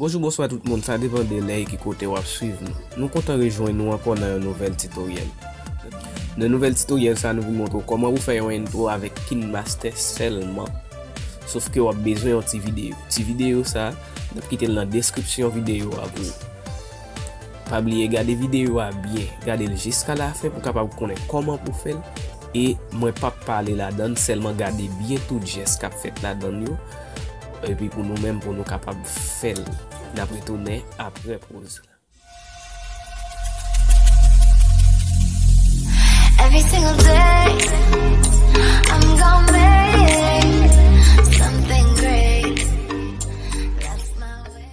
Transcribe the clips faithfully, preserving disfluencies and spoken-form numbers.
Bonjou, bonswa tout moun, sa depann de lè e ki kote w ap swiv nou. Nou kontan rejwenn nou ankò nan yon nouvèl titoryèl. Nan nouvèl titoryèl sa, nou vin montre w kòman pou fè yon intro avèk KineMaster sèlman. Sof ke w ap bezwen yon ti videyo. Ti videyo sa, n ap kite l nan deskripsyon videyo a pou ou. Pa bliye gade videyo a byen, gade l jiska lafen pou w kapab konnen kòman pou fè l. E mwen p ap pale ladan l, sèlman gade byen tout jès k ap fèt ladan l yo. Epi pou nou menm, pou nou kapab fè l. N ap retounen apre poz la. Every single day, I'm gonna make something great. That's my way.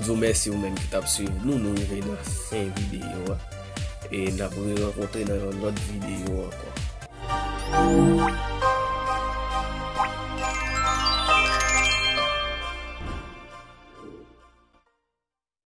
Nou mèsi ou menm ki t ap swiv nou, nou rive nan fen videyo a. E n ap re-rankontre nan yon lòt videyo ankò.